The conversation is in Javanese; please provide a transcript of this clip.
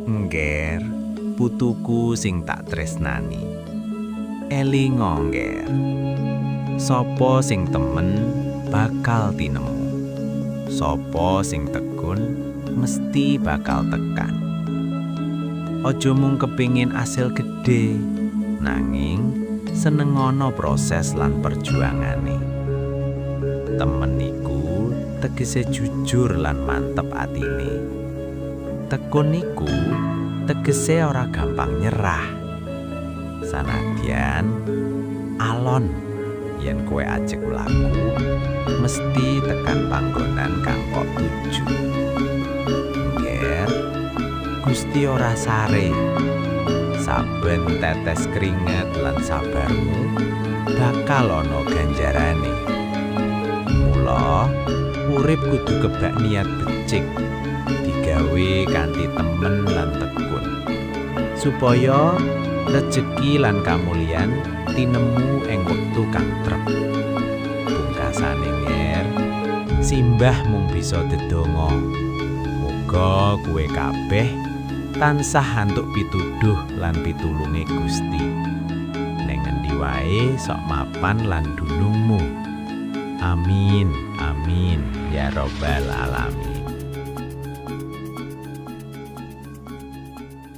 Ngger, putuku sing tak tresnani. Elingo, Ngger. Sopo sing temen bakal tinemu. Sopo sing tekun mesti bakal tekan. Aja mung kepingin asil gedhe, nanging senengono proses lan perjuangane. Temen iku tegese jujur lan mantep atine. Tekun iku tegese ora gampang nyerah. Sanadyan alon, yen kowe ajeg mlaku mesti tekan panggonan kang kok tuju. Ngger, Gusti ora sare. Saben tetes keringet lan sabarmu bakal ana ganjarane. Mula urip kudu kebak niat becik, digawe kanthi temen lan tekun, supaya rejeki lan kamulyan tinemu ing wektu kang trep. Pungkasane, Nger, simbah mung bisa dedonga. Muga kowe kabeh tansah antuk pituduh lan pitulunge Gusti. Neng endi wae sok mapan lan dunungmu. Amin, amin, ya robbal alamin.